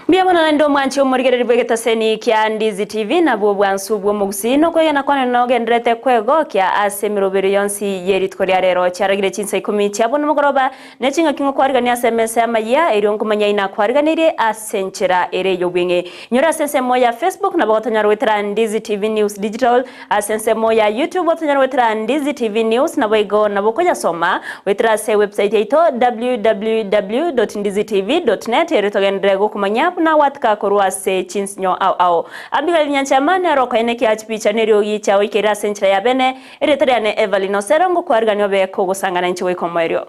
Mbuya mono naende omwanchi omorigereri bw'egetaseni kia Ndizi TV nabwo obwansu bw'omogusii nokwegena kwane nogendererete kwegokia ase emeroberio yonsi ye rituko ria rero chiaragire chinsa ikomi chia bono mogoroba ne ching'aki ngokwarigania ase emesa y'amayia erio nkomanya inakwariganirie ase enchera ere y'obweng'e. Inyore ase ensemo ya Facebook nabo gotonyara goetera Ndizi TV News Digital Ase ensemo ya YouTube otonyare goetera Ndizi TV News naboigo nabo okoyasoma goetera ase website yaito www.ndizitv.net erio togenderere gokomanya buna gwatika korwa ase chinsinyo ao ao. Abigail Nyanchama nere okoenekia chipicha neriogi chiagoikeire ase enchera ya bene. Erieta riane Evelyn Osero ngokwarigania obe kogosangana inche goika omoerio.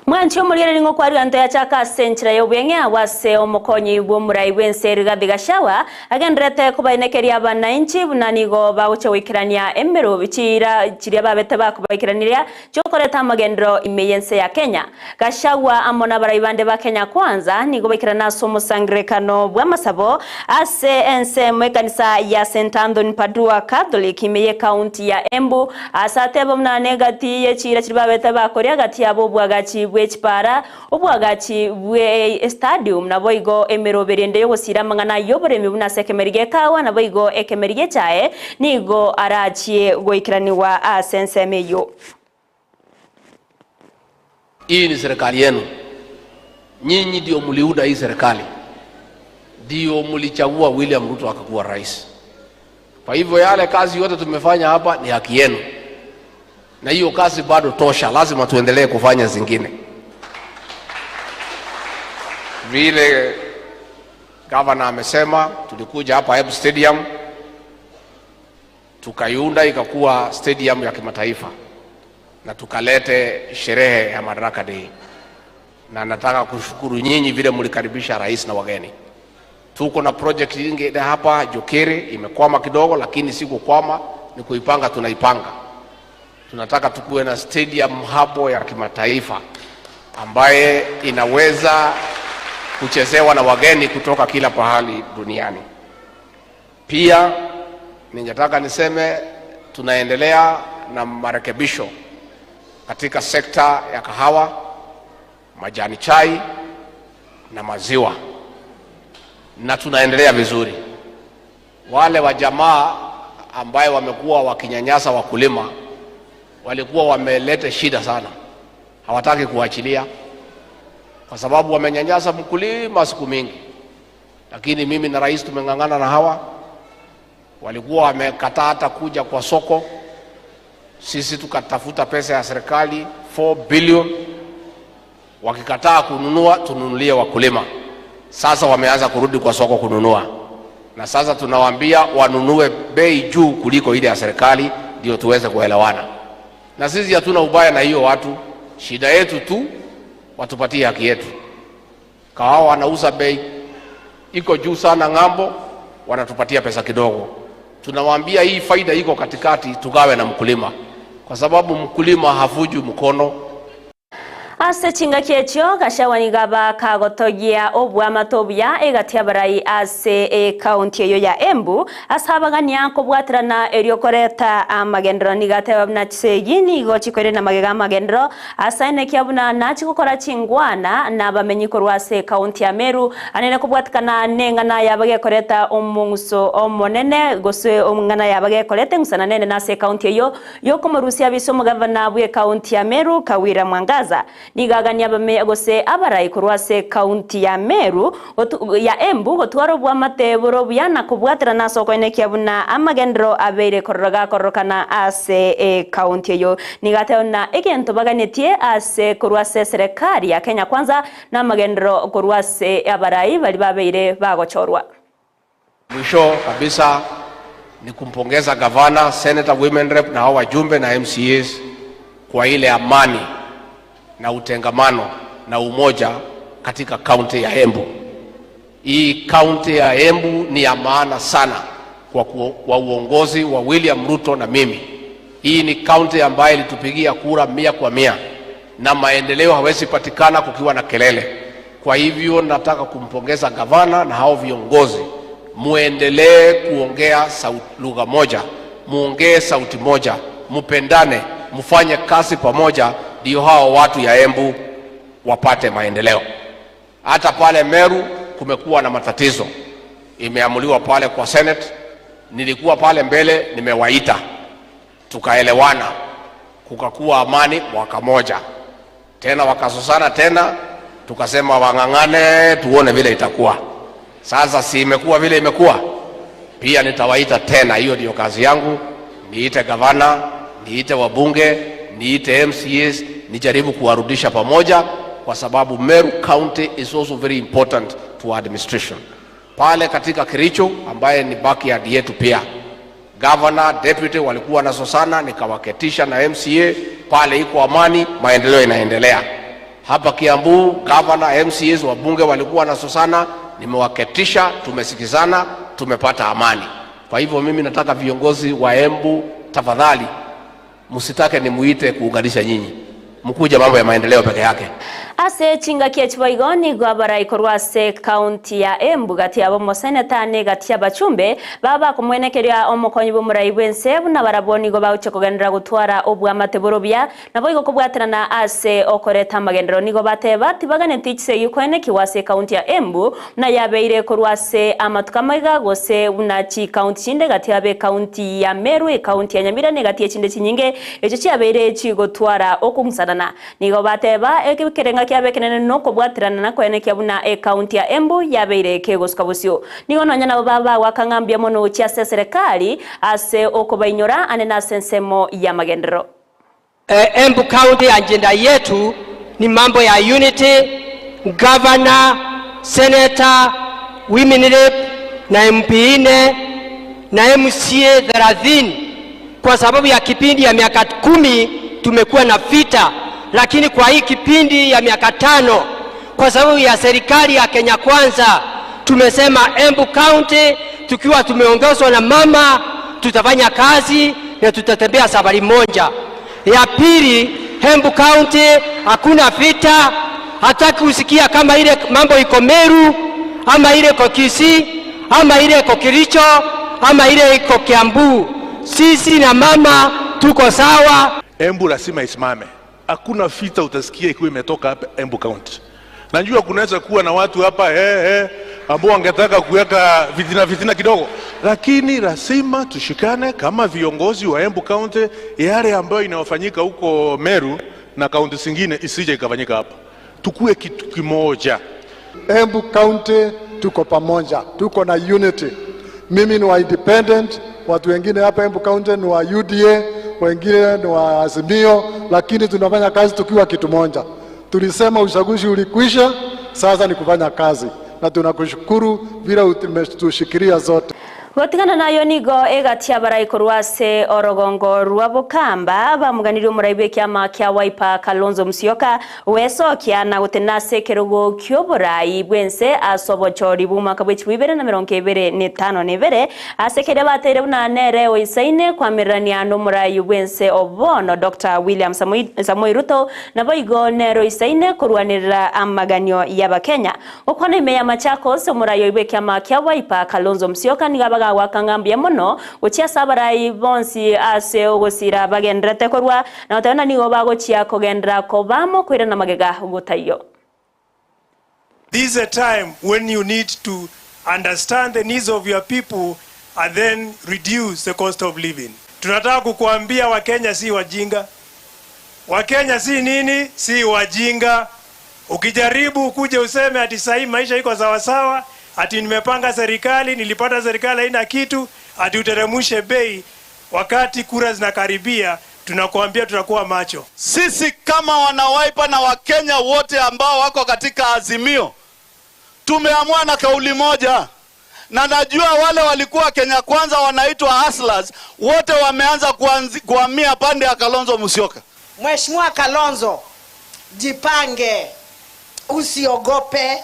Mwanche omorigereria ng'a okwarigante yachaka ase enchera y'obweng'e agwo ase omokonyi bw'omorai bw'ense Rigathi Gachagua Agendererete kobainekeria abanainchi buna nigo bagochia goikerania emerobi chiira chiria babete bakobaikeraneria chi'okoreta amagenderero ime y'ense ya Kenya. Gachagua amo nabarai bande ba Kenya Kwanza nigo baikerana ase omosangererekano bw'amasabo ase ensemo ekanisa ya St Anthony Padua Catholic ime y'ecounty ya Embu ase ateba buna negati ye chiira chiria babete bakoria gati yabo obwagachi bw'echipara Obwagachi bw'estadium naboigo emeroberi ende y'ogosiira amang'ana y'oboremi buna ase ekemeri gi'ekawa naboigo ekemeri gi'echae nigo arachie goikeranigwa ase ensemo eyio. Hii ni serikali yenu, nyinyi ndio mliunda hii serikali, ndio mlichagua William Ruto akakuwa rais. Kwa hivyo yale kazi yote tumefanya hapa ni haki yenu, na hiyo kazi bado tosha, lazima tuendelee kufanya zingine. Vile gavana amesema, tulikuja hapa Embu Stadium tukaiunda ikakuwa stadium ya kimataifa na tukalete sherehe ya Madaraka Day, na nataka kushukuru nyinyi vile mlikaribisha rais na wageni. Tuko na project nyingine hapa Jokere imekwama kidogo, lakini si kukwama, ni kuipanga, tunaipanga. Tunataka tukuwe na stadium hapo ya kimataifa ambaye inaweza kuchezewa na wageni kutoka kila pahali duniani. Pia ningetaka niseme tunaendelea na marekebisho katika sekta ya kahawa, majani chai na maziwa, na tunaendelea vizuri. Wale wa jamaa ambaye wamekuwa wakinyanyasa wakulima walikuwa wameleta shida sana, hawataki kuachilia kwa sababu wamenyanyasa mkulima siku mingi, lakini mimi na rais tumeng'ang'ana na hawa. Walikuwa wamekataa hata kuja kwa soko, sisi tukatafuta pesa ya serikali 4 billion, wakikataa kununua tununulie wakulima. Sasa wameanza kurudi kwa soko kununua, na sasa tunawaambia wanunue bei juu kuliko ile ya serikali, ndio tuweze kuelewana. Na sisi hatuna ubaya na hiyo watu, shida yetu tu watupatie haki yetu. Kahawa wanauza bei iko juu sana ng'ambo, wanatupatia pesa kidogo. Tunawaambia hii faida iko katikati, tugawe na mkulima, kwa sababu mkulima havuji mkono. Ase chingaki echio, Gachagua nigo aba kagotogia oboamate obuya egati y'abarai ase ekaunti eyio ya Embu ase abagania kobwaterana erio koreta amagenderero. Nigo ateba buna chisegi nigo chikoirana magega amagenderero ase aenekia buna nachie gokora chingwana nabamenyi korwa ase ekaunti ya Meru anene kobwatikana neng'ana yaba gekoreta omong'uso omonene gose eng'ana yaba gekoreta eng'usana nene nase ekaunti eyio Y'okomorusia abise omogavana bw'ekaunti ya Meru, Kawira Mwangaza, nigo agania abame gose abarai korwa ase ekaunti ya Meru ya Embu gotwara oboamate bore obuya na kobwaterana ase okoenekia buna amagenderero abeire korora gakororokana ase ekaunti eyio. Nigo ateba buna egento baganetie ase korwa ase eserekari ya Kenya Kwanza namagenderero korwa ase abarai baria babeire bagochorwa. Mwisho kabisa ni kumpongeza gavana, senator, women rep na hao wajumbe na MCAs kwa ile amani na utengamano na umoja katika kaunti ya Embu. Hii kaunti ya Embu ni ya maana sana kwa, kwa uongozi wa William Ruto na mimi. Hii ni kaunti ambayo ilitupigia kura 100 kwa 100, na maendeleo hawezi patikana kukiwa na kelele. Kwa hivyo nataka kumpongeza gavana na hao viongozi, muendelee kuongea lugha moja, muongee sauti moja, mupendane, mfanye kazi pamoja, ndio hao watu ya Embu wapate maendeleo. Hata pale Meru kumekuwa na matatizo, imeamuliwa pale kwa Senate. Nilikuwa pale mbele, nimewaita tukaelewana, kukakuwa amani mwaka moja tena, wakasosana tena, tukasema wang'ang'ane, tuone vile itakuwa. Sasa si imekuwa vile imekuwa, pia nitawaita tena. Hiyo ndio kazi yangu, niite gavana, niite wabunge, niite MCAs, nijaribu kuwarudisha pamoja, kwa sababu Meru County is also very important to administration. Pale katika Kericho ambaye ni backyard yetu pia governor, deputy walikuwa wanasosana, nikawaketisha na MCA pale, iko amani, maendeleo inaendelea. Hapa Kiambu governor, MCAs, wabunge walikuwa wanasosana, nimewaketisha, tumesikizana, tumepata amani. Kwa hivyo mimi nataka viongozi wa Embu, tafadhali msitake nimuite kuunganisha nyinyi, mkuja mambo ya maendeleo peke yake. Ase chingaki echiboigo nigo abaraikorwa ase county ya Embu gati yabo omoseneta ne gati y'abachumbe baba bakomwenekeria omokonyi bw'omorai bw'ense buna barabwo nigo bagochia kogenderera gotwara obwamate borobia nabo igo kobwaterana ase okoreta amagenderero nigo bateba tibaganeti chisegi koenekiwa ase county ya Embu buna yabeire korwa ase amatuko amaiga gose buna chicounty chinde gati yabe county ya Meru, ecounty ya Nyamira ne gati echinde chinyinge echo chiabeire chigotwara okong'usanana nigo bateba ekerenga kiabe ekenene nokobwaterana na koenekia buna ecounty ya Embu yabeire kegosuka bosio. Nigo nonya nabo babagwaka ng'a mbuya mono gochia ase eserekari ase okobainyora ane nase ensemo ya magenderero. Embu County agenda yetu ni mambo ya unity, governor, senator, women rep na MP nne na MCA 30. Kwa sababu ya kipindi ya miaka 10 tumekuwa na vita, lakini kwa hii kipindi ya miaka 5 kwa sababu ya serikali ya Kenya Kwanza tumesema Embu County tukiwa tumeongozwa na mama tutafanya kazi na tutatembea safari moja. Ya pili, Embu County hakuna vita, hataki kusikia kama ile mambo iko Meru ama ile iko Kisii ama ile iko Kericho ama ile iko Kiambu. Sisi na mama tuko sawa. Embu lazima isimame. Hakuna vita utasikia ikiwa imetoka hapa Embu County. Najua kunaweza kuwa na watu hapa ambao wangetaka kuweka vitina vitina kidogo, lakini lazima tushikane kama viongozi wa Embu County. Yale ambayo inayofanyika huko Meru na kaunti zingine isije ikafanyika hapa. Tukue kitu kimoja. Embu County tuko pamoja, tuko na unity. Mimi ni wa independent, watu wengine hapa Embu County ni wa UDA, wengine ni wa Azimio, lakini tunafanya kazi tukiwa kitu moja. Tulisema uchaguzi ulikwisha, sasa ni kufanya kazi, na tunakushukuru vile umetushikilia zote. Gotigana nayo nigo egatia baraikorwa ase orogongo rwa Bokamba bamuganirie omorai bwa ekiama kia Wiper Kalonzo Musyoka wesokia na gotena ase ekerogo kia oborai bwense ase obochori bwa omwaka bwa echibu ibere na mirongo ibere na etano na ibere ase keria bateire buna nere oisaine kwamirirania na omorai bwense obono Dr. William Samoei Ruto nabo igo nere oisaine korwanirira amaganio y'Abakenya. Gokwana ime ya Machakos omorai oyo bwa ekiama kia Wiper Kalonzo Musyoka nigo abaga gwakang'ambia mono gochia ase abarai bonsi ase ogosira bagenderete korwa na otebana nigo bagochia kogendera kobamo koirana magega gotaiyo. This is a time when you need to understand the needs of your people and then reduce the cost of living. Tunataka kukuambia Wakenya si wajinga. Wakenya si nini? Si wajinga. Ukijaribu ukuje useme ati sahi maisha iko sawa sawa, ati nimepanga serikali, nilipata serikali haina kitu, ati uteremushe bei wakati kura zinakaribia, tunakuambia tutakuwa macho. Sisi kama wana Wiper na Wakenya wote ambao wako katika Azimio tumeamua na kauli moja, na najua wale walikuwa Kenya Kwanza wanaitwa hustlers wote wameanza kuhamia pande ya Kalonzo Musyoka. Mheshimiwa Kalonzo, jipange, usiogope.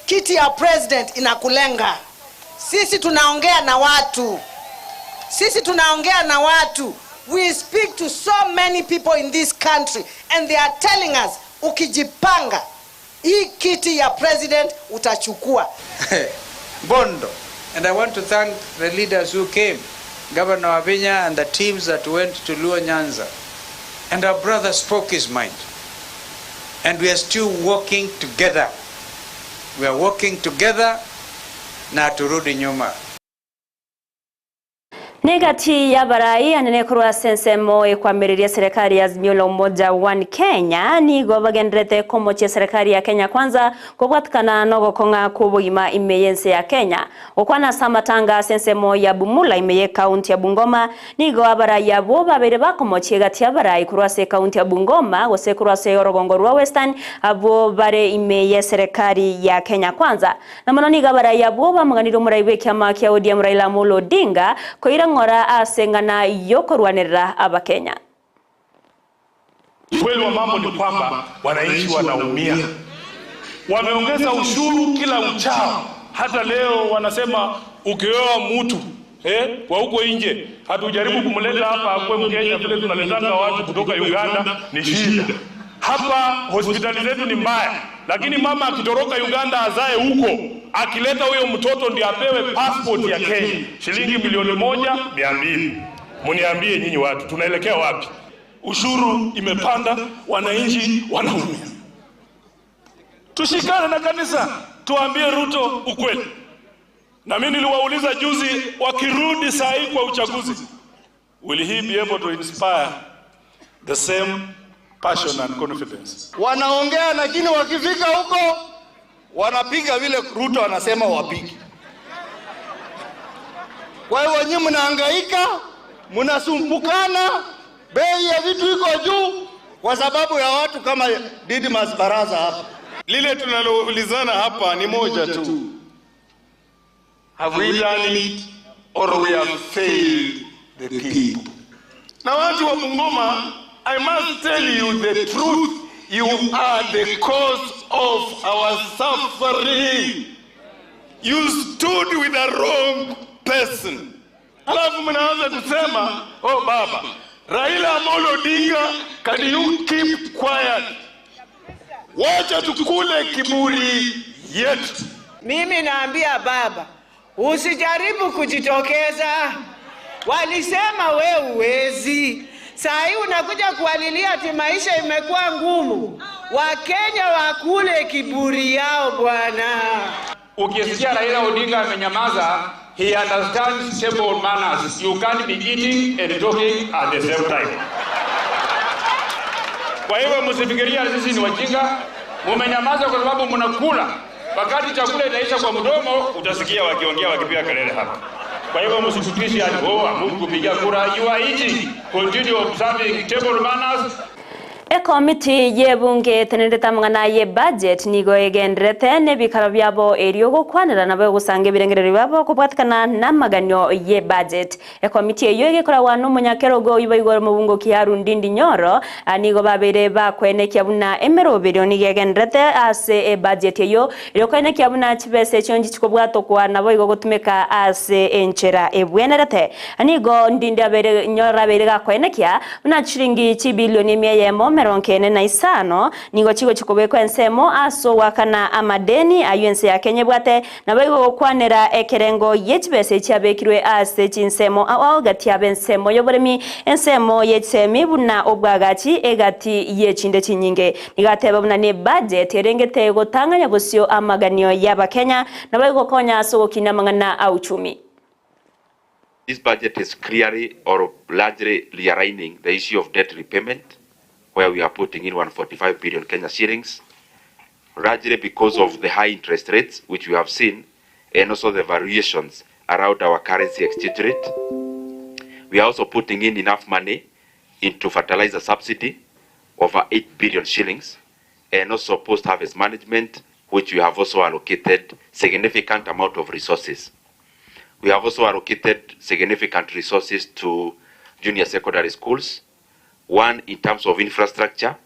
Kiti ya president inakulenga. Sisi tunaongea na watu. Sisi tunaongea na watu. We speak to so many people in this country and they are telling us ukijipanga Hii kiti ya president utachukua. Bondo. And I want to thank the leaders who came, Governor Wavinya and the teams that went to Luo Nyanza. And our brother spoke his mind. And we are still working together. We are working together na haturudi nyuma. Negati y'abarai anene korwa ase ensemo ekwamireria serikali ya Azimio la Umoja One Kenya nigo bagenderete komochia serikali ya Kenya Kwanza kobwatikana nogokong'a kwa obogima ime y'ense ya Kenya. Gokwana ase amatanga ase ensemo ya Bumula ime y'ekaunti ya Bungoma nigo abarai abwo babeire bakomochia egati y'abarai korwa ase ekaunti ya Bungoma gose korwa ase orogongo rwa Western abwo bare ime y'eserekari ya Kenya Kwanza. Na mono nigo abarai abwo bamoganirie omorai bw'ekiama kia ODM Raila Amolo Odinga koira ng'ora ase eng'ana y'okorwanerera Abakenya. Ukweli wa mambo ni kwamba wananchi wanaumia, wameongeza ushuru kila uchao. Hata leo wanasema ukioa mtu kwa huko nje, hatujaribu kumleta hapa akwe Mkenya vile tunaletanga watu kutoka Uganda, ni shida. Hapa hospitali zetu ni mbaya, lakini mama akitoroka Uganda azae huko, akileta huyo mtoto ndiye apewe passport ya Kenya shilingi milioni 1,200. Muniambie nyinyi watu, tunaelekea wapi? Ushuru imepanda, wananchi wanaumia. Tushikane na kanisa, tuambie Ruto ukweli. Na mimi niliwauliza juzi, wakirudi saa hii kwa uchaguzi, will he be able to inspire the same passion and confidence? Wanaongea lakini wakifika huko wanapiga vile Ruto anasema wapige. Kwa hivyo nyinyi mnahangaika, mnasumbukana, bei ya vitu iko juu kwa sababu ya watu kama Didmus Barasa hapa. Lile tunaloulizana hapa ni moja tu. Have we done it or we have failed the people? Na watu wa Bungoma, I must tell you the truth. You are the cause of our suffering. You stood with the wrong person. Alafu mnaanza kusema, oh baba, Raila Amolo Odinga, can you keep quiet? Wacha tukule kiburi yetu. Mimi naambia baba, usijaribu kujitokeza. Walisema we uwezi. Saa hii unakuja kuwalilia ati maisha imekuwa ngumu. Wakenya wakule kiburi yao bwana. Ukisikia Raila Odinga amenyamaza, he understands table manners. You can't be eating and talking at the same time. Kwa hivyo msifikiria sisi ni wajinga. Mumenyamaza kwa sababu mnakula. Wakati chakula inaisha kwa mdomo, utasikia wakiongea wakipiga kelele hapa. Kwa hivyo msitutishe ati oh, hamkupigia kura. You are eating. Continue observing table manners. Ekomiti y'ebunge etenerete amang'ana ye budget nigo egenderete n'ebikaro byabo erio gokwanera nabo egosanga ebirengererio byabo kobwatikana n'amaganio ye budget. Ekomiti eyo egekoragwa n'omonyakerogo oyo baigoro mobungo Kiharu Ndindi Nyoro, nigo babere bakwenekia buna emeroberio nigo egenderete ase ebudget eyo erio kwenekia buna chibesa echio nchichikobwatokwa nabo igo gotumeka ase enchera ebwenerete. Nigo Ndindi abere Nyoro abere gakwenekia buna chiringi chibilioni mia eyemo 95 nigo chigo chikobekwa ensemo ase owakana amadeni ayo ense ya Kenya ebwate nabo igo gokwanera ekerengo y'echibesa echiabekirwe ase chinsemo ao gati abe ensemo y'oboremi ensemo y'echisemi buna obwagachi egati y'echinde chinyinge. Nigateba buna ne budget erengete gotang'anya bosio amaganio y'abakenya nabo igo gokonya ase ogokina amang'ana a uchumi. This budget is clearly or largely realigning the issue of debt repayment, where we are putting in 145 billion Kenya shillings, largely because of the high interest rates, which we have seen, and also the variations around our currency exchange rate. We are also putting in enough money into fertilizer subsidy, over 8 billion shillings, and also post-harvest management, which we have also allocated significant amount of resources. We have also allocated significant resources to junior secondary schools, one in terms of infrastructure,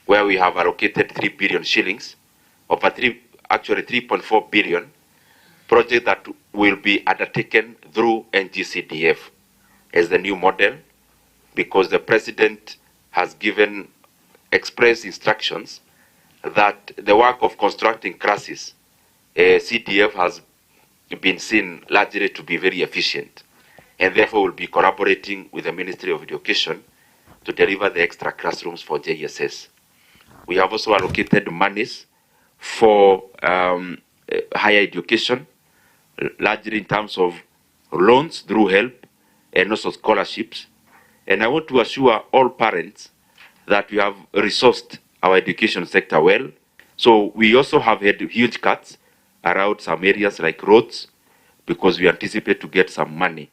where we have allocated 3 billion shillings, over three, actually 3.4 billion, project that will be undertaken through NGCDF as the new model, because the president has given express instructions that the work of constructing classes, CDF has been seen largely to be very efficient and therefore will be collaborating with the Ministry of Education to deliver the extra classrooms for JSS. We have also allocated monies for um, higher education, largely in terms of loans through help and also scholarships. And I want to assure all parents that we have resourced our education sector well. So we also have had huge cuts around some areas like roads because we anticipate to get some money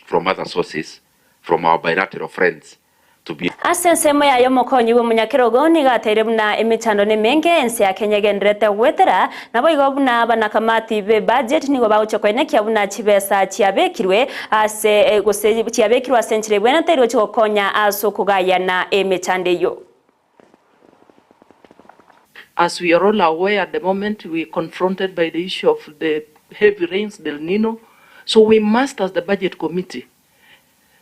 from other sources from our bilateral friends to be Ase ensemo yaye omokonyi bw'omonyakerogo nigo ateire buna emechando nemenge ense ya Kenya egendererete goetera, naboigo buna abanakamati be budget nigo bagochia koenekia buna chibesa chiabekirwe ase gose chiabekirwe ase enchera ebwenerete erio chigokonya ase okogayana emechando eyio. As we are all aware at the moment we confronted by the issue of the heavy rains, the El Nino, so we must as the budget committee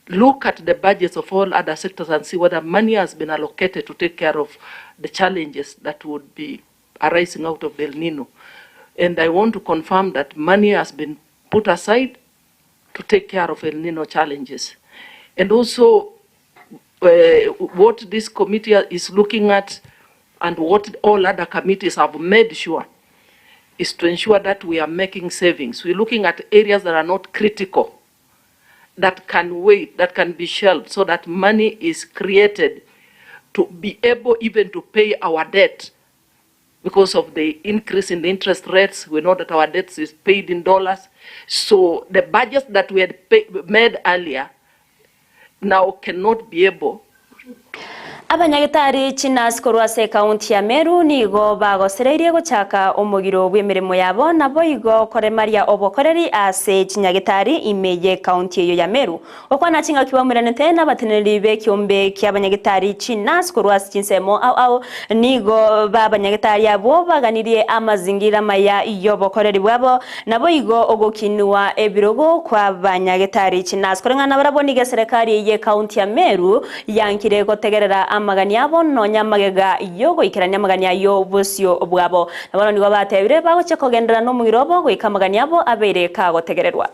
look at the budgets of all other sectors and see whether money has been allocated to take care of the challenges that would be arising out of the El Nino. And I want to confirm that money has been put aside to take care of El Nino challenges. And also uh, what this committee is looking at and what all other committees have made sure is to ensure that we are making savings. We're looking at areas that are not critical, that can wait, that can be shelved, so that money is created to be able even to pay our debt. Because of the increase in the interest rates, we know that our debt is paid in dollars. So the budgets that we had pay, made earlier now cannot be able Abanyagetari chinurse korwa ase ekaunti ya Meru nigo bagosereirie gochaka omogiro bw'emeremo yabo naboigo koremaria obokoreri ase chinyagetari ime y'ekaunti eyo ya Meru. Gokwana chingaki baumeranete nabateneneri b'ekiombe ki'abanyagetari chinurse korwa ase chinsemo ao ao nigo b'abanyagetari abwo baganirie amazingira amaya y'obokoreri bwabo naboigo ogokinwa ebirogo kw'abanyagetari chinurse. Koreng'ana nabarabwo nigo eserekari y'ekaunti ya Meru yankire gotegerera amagani abo nonya amagega y'ogoikerania amagani ayio bosio bwabo. Na bono nigo batebire bagochia kogenderera nomogiro obo goika amagani abo abeire kagotegererwa.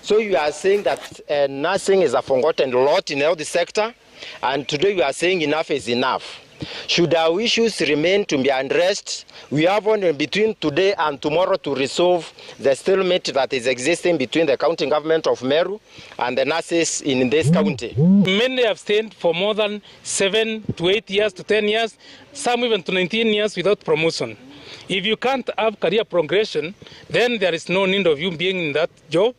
So you are saying that uh, nursing is a forgotten lot in health sector and today you are saying enough is enough. Should our issues remain to be addressed, we have only between today and tomorrow to resolve the stalemate that is existing between the county government of Meru and the nurses in this county. Many have stayed for more than 7 to 8 years to 10 years, some even to 19 years without promotion. If you can't have career progression, then there is no need of you being in that job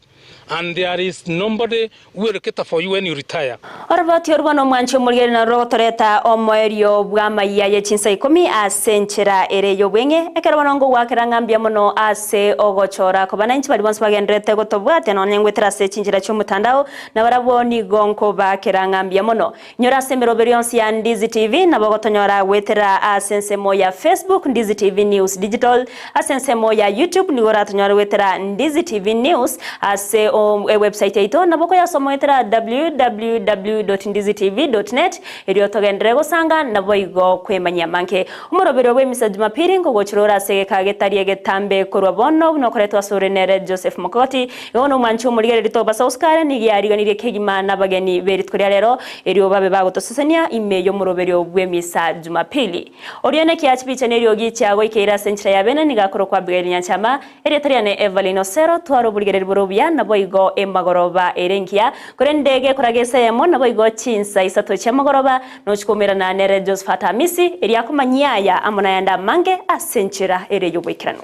and there is nobody who will cater for you when you retire. Oroboti orwo nomwanchi omorigeri na rogotoreta omoerio bw'amaiya ye chinsa ikomi ase enchera ere y'obweng'e ekero bono ngogwakera ng'a mbuya mono ase ogochora koba nainche baria bonsi bagendererete gotobwatia nonya ngwetera ase chinchera chi'omotandao nabarabwo nigo nkobakera ng'a mbuya mono. Nyora ase emeroberi yonsi ya Ndizi TV nabo ogotonyora goetera ase ensemo ya Facebook Ndizi TV News Digital, ase ensemo ya YouTube nigo oratonyore goetera Ndizi TV News, ase ewebsite yaito nabo okoyasoma goetera www.ndizitv.net erio togenderere gosanga naboigo kwemanyia amange. Omoroberio bw'emisa Jumapili ngogochora ore ase egeka getari egetambe korwa bono buna okoretwa asore nere Joseph Mokogoti. Igo nomwanche omorigereria tobasa gosukare nigo yariganirie kegima nabageni be rituko ria rero, erio babe bagotosesenia ime y'omoroberio bw'emisa Jumapili. Oria nekiaa chibicha neriogi chiagoikeire ase enchera ya bene nigo akorokwa Abigail Nyanchama, erieta riane Evelyn Osero, twara oborigereria bore obuya naboigo emagoroba ere engiya, korende gekoraga esa eyemo naboigo chinsa isato chiamagoroba nochia koumerana nere Josephat Amisi, erio akomanyia aya amo nayande amange ase enchera ere y'oboikeranu.